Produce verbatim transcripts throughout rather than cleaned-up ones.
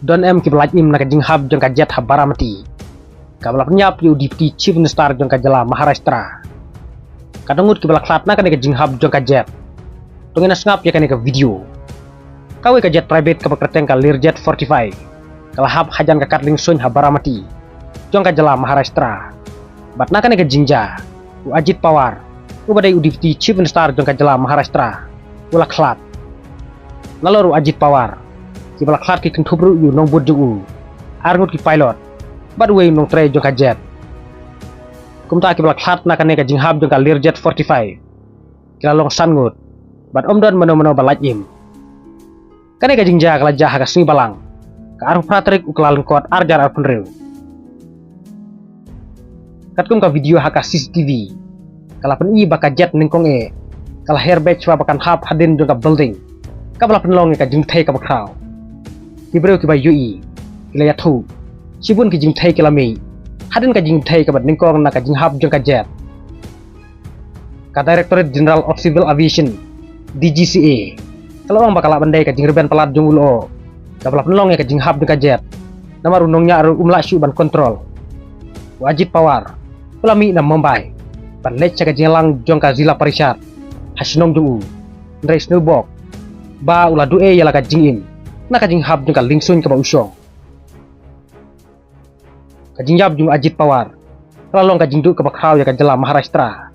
Don em kiba lait im na ka jinghap jong ka jet ha Baramati, kaba la pynïap ïa u Deputy Chief Minister jong ka jylla Maharashtra? Katno ngut kiba la khlad na kane ka jinghap jong ka jet? To ngin ïa sngap ïa kane ka video. Kawei ka jet private kaba kyrteng ka Learjet forty-five ka la hap hajan ka kad liengsuiñ ha Baramati jong ka jylla Maharashtra. Bad na kane ka jingjia, u Ajit Pawar, uba dei u Deputy Chief Minister jong ka jylla Maharashtra, u la khlad. Nalor u Ajit Pawar, kiba la khlad ki kynthup ruh ïa u nongbud jong u, ar ngut ki pilot, bad uwei u nongtrei jong ka jet. Kumta kiba la khlad na kane ka jinghap jong ka Learjet forty-five ki la long san ngut, bad ym don mano mano ba lait im. Kane ka jingjia ka la jia ha ka sngi Balang, ka arphew phra tarik u Kyllalyngkot ar hajar arphew hynriew. Katkum ka video ha ka C C T V, ka la pyni ba ka jet nyngkong eh ka la her beit shuwa ba kan hap hadien jong ka building kaba la pynlong ïa ka jingthei kaba khraw. Ki briew kiba ïohi ki la ïathuh, shibun ki jingthei ki la mih hadien ka jingthei kaba nyngkong na ka jinghap jong ka jet. Ka Directorate General of Civil Aviation, D G C A, ka la ong ba ka lah ban dei ka jingrben palat jong u lyoh kaba la pynlong ïa ka jinghap jong ka jet, namar u nongñiah ruh um lah shuh ban control. U Ajit Pawar u la mih na Mumbai ban leit sha ka jingïalang jong ka Zilla Parishad ha shnong jong u, hynrei sngewbok ba u la duh ei ïa la ka jingim na ka jinghap jong ka liengsuiñ kaba u shong. Ka jingïap jong u Ajit Pawar ka la long ka jingduh kaba khraw ïa ka jylla Maharashtra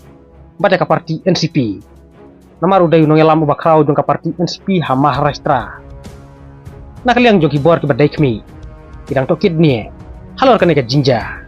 bad ïa ka party N C P, namar u dei u nongïalam uba khraw jong ka party N C P ha Maharashtra. Na ka liang jong ki bor kiba dei khmih, ki dang tohkit bniah halor kane ka jingjia.